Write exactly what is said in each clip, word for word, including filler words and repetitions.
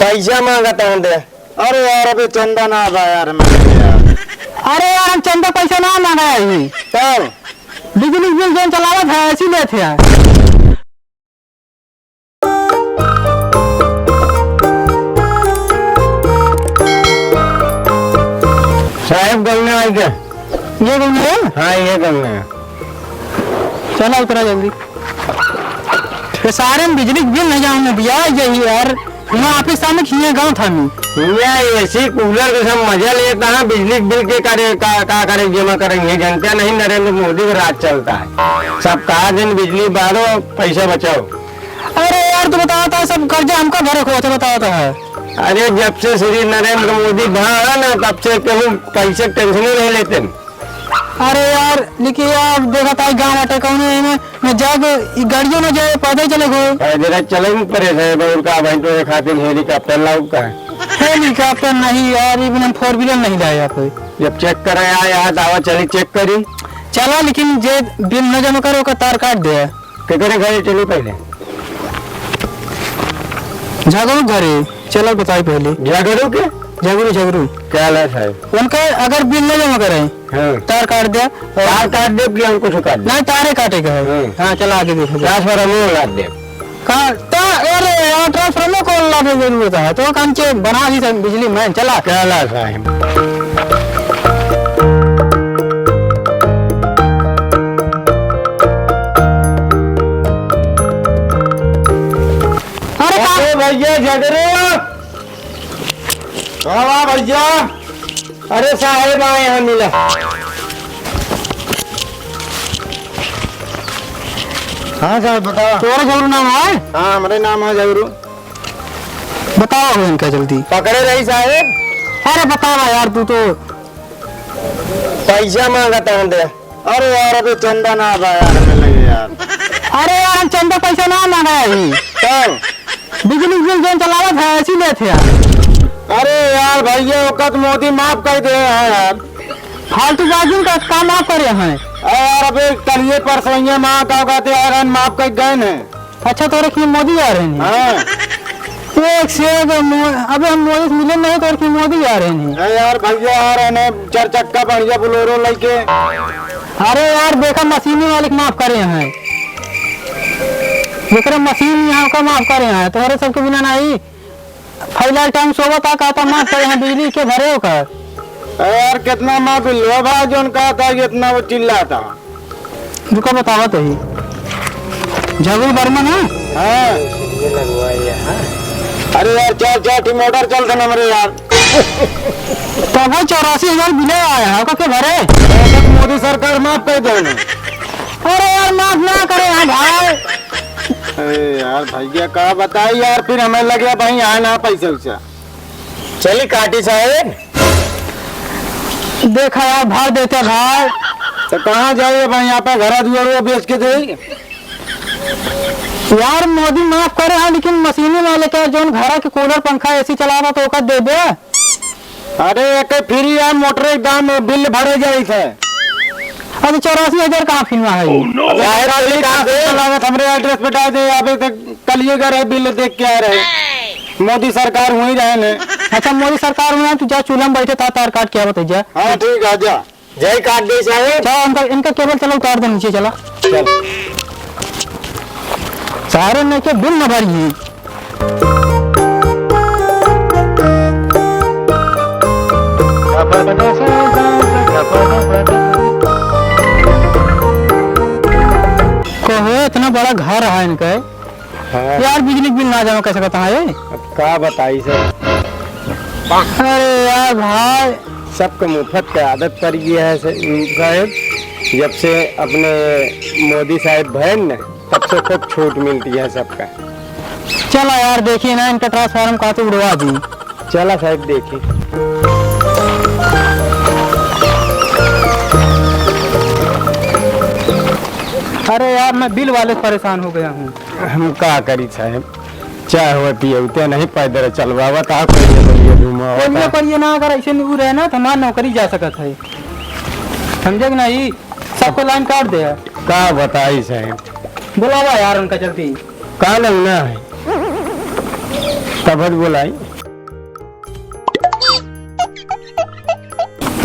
पैसा मांगत हैं दे। अरे यार, अबे चंदा ना बा यार, मैं यार। अरे यार, हम चंदा पैसा ना मांगा है। तब? बिजली बिल जौन चलावत है, ऐसी लेत है। साहेब, गंगा आई के? ये गंगा है? हाँ, ये गंगा है। चला उतरा जल्दी। ये सारे में बिजली के बिल नहीं जाऊँ मैं भैया, यही यार। वहाँ ऑफिस सामने खिए गाँव था नहीं। हियाँ एसी कूलर के सब मजा लेता है, बिजली के बिल के करे, का, का करे जमा करेंगे? जनता नहीं, नरेंद्र मोदी का राज चलता है। सब कहा दिन बिजली बारो, पैसा बचाओ। अरे यार, तू बतावत है, सब कर्जा हमका भरे को होते बतावत है। अरे, जब से श्री नरेंद्र मोदी भा है ना, तब से केहू पैसे के टेंशन ही नहीं लेते। अरे यार, लेकिन यार, देखत है गाँव बाटे कौनो एमे न जाए, ई गाड़ियों न जाए, पैदल चले को। पैदल चले ही परे थे, और का भाई, तो एक खातिर हेलीकॉप्टर लाऊ का? हेलीकॉप्टर नहीं यार, even हम फोर व्हीलर नहीं लाए यहाँ पे। जब चेक करे आए यहाँ, दावा चली चेक करी। चला, लेकिन जे बिल न जमा करे, ओकर तार काट दे। केकरे घरे चली पहले? झगड़ू घरे, चलो बताई पहले। झगड़ू के? झगड़ू, झगड़ू। क्या हाल है साहब? उनका अगर बिल न जमा करे, हाँ। तार काट दे। तार काट दे कि हम कुछ काट दे? नहीं, तारे काटे का है। हाँ। हाँ, चला आगे देखो। ट्रांसफार्मर काट दे। का, ता-, अरे यार, ट्रांसफार्मर कौन लाने जरूरत है? तो काम चे बना दी सब बिजली मैन, चला। चला साहब। अरे का- अरे भैया झगड़ू। हाँ, वाह भैया। अरे साहेब आए हैं मिला। हाँ साहब, बताओ। तोरा झगड़ू नाम है? हाँ, हमरे नाम है झगड़ू। बताओ इनका जल्दी। पकड़े रही साहेब। अरे बतावा यार, तू तो पैसा मांगत हैं दे। अरे यार, अबे चंदा ना बा यार, हमें लगे यार। अरे यार, हम चंदा पैसा ना मांगा है। तब? बिजली बिल जौन चलावत है, ऐसी लेत है यार। अरे यार भैया, ओका तो मोदी माफ कर दे हैं यार। फालतूबाजी का काम माफ करे हैं। अरे यार, अबे कलिए परसोइया माँ का कहते यार, हम माफ कर गए हैं। अच्छा, तोरे की मोदी आ रहे हैं? हाँ। एक से एक मो-, अबे हम मोदी से मिले नहीं, तोरे की मोदी आ रहे हैं। अरे यार भैया आ रहे हैं, चार चक्का बढ़िया बोलेरो लेके। अरे यार, देखा मशीनी मालिक माफ करे हैं, जेकरे मशीन यहाँ का माफ करे हैं, तोहरे सबके बिना नहीं। फैला टाइम सोवत आ, कहता माफ करे हैं, बिजली के भरे ओकर। अरे यार, कितना माफ लो भाई, जोन कहता है, इतना वो चिल्लाता। रुको, बतावत ही। झगड़ू वर्मा ना? हाँ। ये लगवाइए, हाँ। अरे यार, चार, चार ठी मोटर चलत ना हमरे यार। तो वो चौरासी हजार बिल आया है, ओका के भरे? अरे, तो मोदी सरकार माफ कर दे ना। अरे यार, माफ ना करे हैं भाई। अरे यार, भैया का बताई यार, फिर हमें लगे भाई यहाँ ना पैसा वैसा। चली काटी साहेब। देखा यार, भर देते भाई। तो कहाँ जाए अब, यहाँ पे घरा दुआरो बेच के दे। यार, मोदी माफ करे हाँ, लेकिन मशीनी वाले का जौन घरा के कूलर, पंखा, एसी चलावा तो ओकर दे दे। अरे, एक फ्री है, मोटर के दाम बिल भरे जाई थे। अरे, चौरासी हजार कहाँ फिनवा है? Oh, no। अरे, साहेब, चली काट दे। लागत हमरे एड्रेस पे डाल दे, अबे तक कलिए गए रहे, बिल देख के आ रहे। मोदी सरकार हुई रहे ने। अच्छा, मोदी सरकार हुई है, तू जा चूल्हा में बैठे, ता तार काट के आवत है, जा। हाँ, ठीक है, जा। जय काट दे साहेब। जा, इनका, इनका केबल चला उतार दे नीचे, चला। चल। सारे ने के बिल न भरी है। कहो, इतना बड़ा घर है इनका। हाँ। यार, बिजली बिल ना जमा कर सकत है ये? अब का बताई सर? अरे यार भाई। सबके मुफ्त के आदत पड़ गया है सर, साहेब। जब से अपने मोदी साहेब भए न, तब से खूब छूट मिलती है सबका। चला यार, देखी ना, इनका ट्रांसफार्मर का तो उड़वा दी। चला साहेब, देखी। अरे यार, मैं बिल वाले से परेशान हो गया हूँ। हम का करी साहेब, चाहे हुए पिए उते नहीं, पैदल चलवावत आ, कोई ये बोलिए घुमावत कोई ये आ। करिए ना, अगर ऐसे नहीं रहे ना, तो हमारी नौकरी जा सकत है। समझे कि नहीं? सबको लाइन काट दे। का बताई साहेब? बुलावा यार उनका जल्दी। का लगना है? तब बोलाई।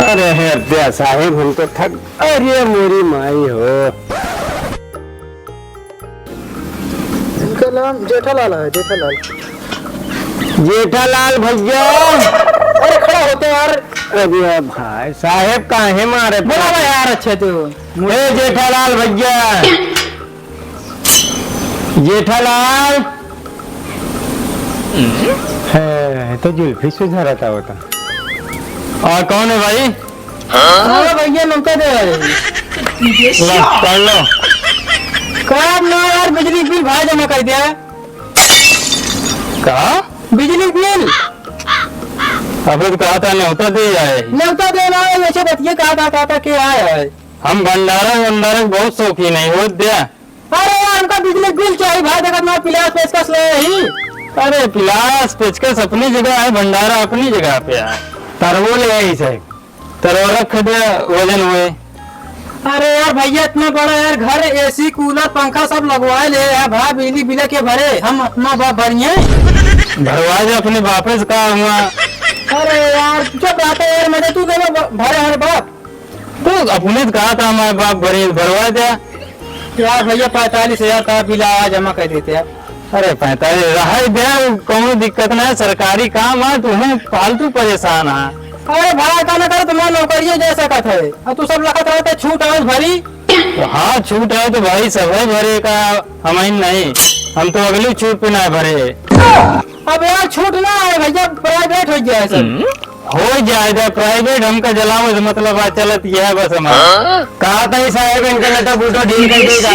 अरे हरद्या साहेब, हम तो थक, अरे मोरी माई हो। इनका नाम जेठालाल है, जेठालाल। जेठालाल भैया। अरे खड़ा होते यार। अरे भाई साहेब, काहे मारे? बोला भाई यार, अच्छे तो। ए जेठालाल भैया। जेठालाल। है, तो जुल्फी सुझारता होता। और कौन है भाई? अरे भैया, नौका दे। ला, पढ़ लो। का ना यार, बिजली बिल भाई जमा कर दिया। का? बिजली बिल। अबे तो कहा था, न्योता दे आए। न्योता दे ना आए, वैसे बतिये कहा था, कहा था कि आए है। हम भंडारा, भंडारा के बहुत शौकीन है, वो दे। अरे यार, हमका बिजली बिल चाहिए भाई, देखत ना पिलास पेचकस ले ही। अरे पिलास पेचकस अपनी जगह है, भंडारा अपनी जगह पे है। तरवो ले आई साहब, तरवा रख दे, वजन हुए। अरे यार भैया, इतना बड़ा यार घर, एसी, कूलर, पंखा सब लगवाए ले यार भाई, बिजली बिल के भरे, हम अपना बाप भरिए। भरवा दे अपने बापे से, का हुआ? अरे यार चुप रहते यार, मजे तू देवे ब-, भरे हमारे बाप। तो अपने तो कहा था हमारे बाप भरे, भरवा दे। यार भैया, पैंतालीस हजार का बिल आया, जमा कर देते यार। अरे पैंतालीस रहे दे, कौनो दिक्कत ना है, सरकारी काम है, तुम्हें फालतू परेशान है। अरे भाड़ा का ना करे, तुम्हारा नौकरिये जा सकत है। अब तू सब लखत रहे तो छूट आवे भरी। तो हाँ, छूट आवे तो भाई सब है भरे का, हम ही नहीं, हम तो अगली छूट पे ना भरे। अब यार छूट ना आए भैया, प्राइवेट हो गया है सब। हो जाए, जा प्राइवेट हमका जलावे से मतलब आ, चलत यह बस हमारा। हाँ? कहा था ही साहेब, इनका लटा बूटो ढील कर देगा।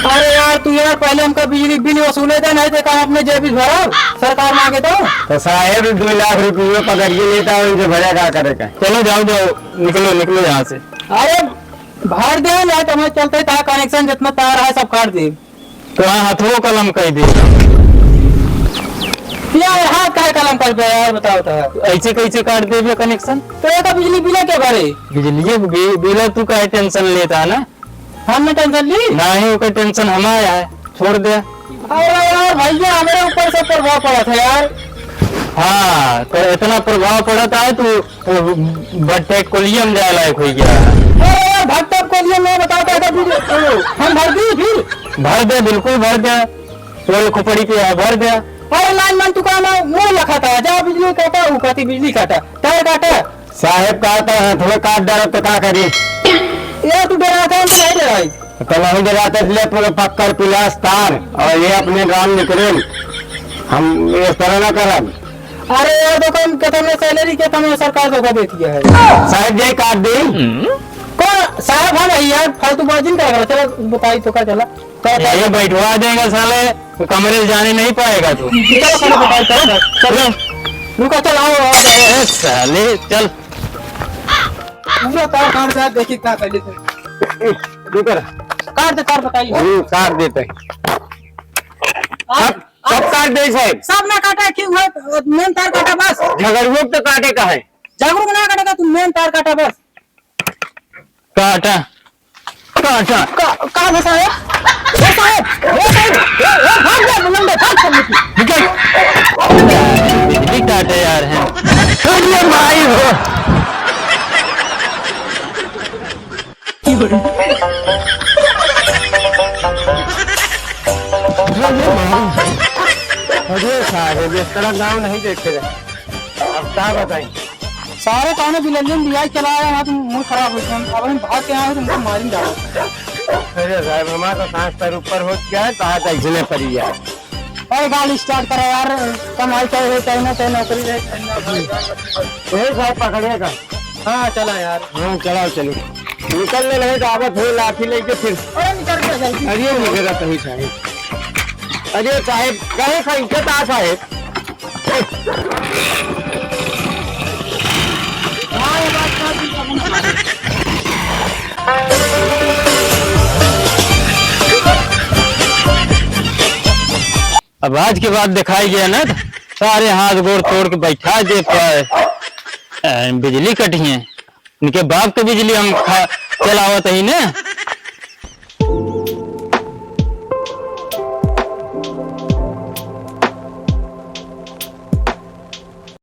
अरे यार, तू यार पहले हमका बिजली बिल वसूले दे, नहीं तो काम अपने जेबी भरा, सरकार मांगे तो। तो साहेब, दो लाख रुपये पकड़ के लेता हूँ, इनसे भरा का करे का? चलो जाओ, जाओ, निकलो, निकलो यहाँ से। अरे भर दे ना, तो मैं चलते था, कनेक्शन जितना तार है सब काट दे। तो हाँ, हथवो कलम कर दे। यार, हाथ काहे कलम कर दे यार, बताओ तो। ऐसे कैसे काट देबे कनेक्शन? तो ये तो बिजली बिल के भरे। बिजली बि-, बिल तू काहे टेंशन लेता है ना? हम ना टेंशन ली? नहीं, ओकर टेंशन हमारा है, छोड़ दे। अरे यार भैया, हमारे ऊपर से प्रभाव पड़ा था यार। हाँ, तो इतना प्रभाव पड़ा था, तू भट्टे कोलियम जाए लायक हो गया। अरे यार, भट्टे कोलियम में बताओ, क्या कर दीजिए? हम भर दी फिर? भर दे, बिल्कुल भर दे। तोरे खोपड़ी पे है, भर दे। अरे लाइन मैन, तू कहना मुंह लखा था, जा बिजली काटा, ऊ कहती बिजली काटा, तार काटा। साहेब कहा था, हाँ, थोड़ा काट डालो तो का करी? यार, तू डरा था, हम तो नहीं डराई। तो नहीं डराते इसलिए पूरा पक्कर पिलास तार और ये अपने राम निकरेन। हम इस तरह ना करब। अरे यार, देखो, हम कहते हैं सैलरी के, तुम्हें सरकार धोखा देती है। साहेब, यही काट दे। कौन साहेब? हम है यार, फालतू बाजी नहीं करेगा। चलो, बताई तो का चला। चलो, ये बैठवा देगा साले, कमरे से जाने नहीं पाएगा तू। चलो, चलो, बताई, चलो, चलो। रुको, चल, आओ, आओ, आओ। ए, साले, चल। पूरा तार काट दे, देखी का कर लेते। रुको ना। काट दे, तार बताइए। हम्म, काट देते हैं। आप सब, सब काट दे साहेब। सब ना काटा, क्यों है? मेन तार काटा बस। झगड़ुओ के तो काटे का है। झगड़ू के ना काटे का, तू मेन तार काटा बस। काटा, काटा। का, का बसा है? ए साहेब, ए साहेब, ए, ए, भाग जा, मुंडे, भाग जा, निकल। बिजली काटे यार हैं। अरे माई हो। अरे साहेब, इस तरह गाँव नहीं देखे रहे। अब का बताई? सारे कौनो बिलंजन दिया चला आया, वहाँ तो मूड खराब हो गया। अब हम भाग के आए, तुमको मारिन डालो। अरे साहेब, हमारा तो सांस पर ऊपर हो गया है, कहा था इसने पड़ी यार। अरे गाड़ी स्टार्ट करो यार, कमाई चाहे हो, चाहे ना, चाहे नौकरी रहे, चाहे ना। यही साहेब पकड़ेगा। हाँ, चला यार। हाँ, चलाओ, चलो। निकलने लगे तो आवा फिर लाठी लेके फिर। अरे निकल गया जल्दी। अरे निकल रहा तभी साहेब। अरे साहेब, कहे का इज्जत आ साहेब। अब आज के बाद दिखाई गया ना, तो सारे हाथ गोड़ तोड़ के बैठा दे पाए। ए, बिजली कटी है, इनके बाप के बिजली हम खा, चलावत ही ना।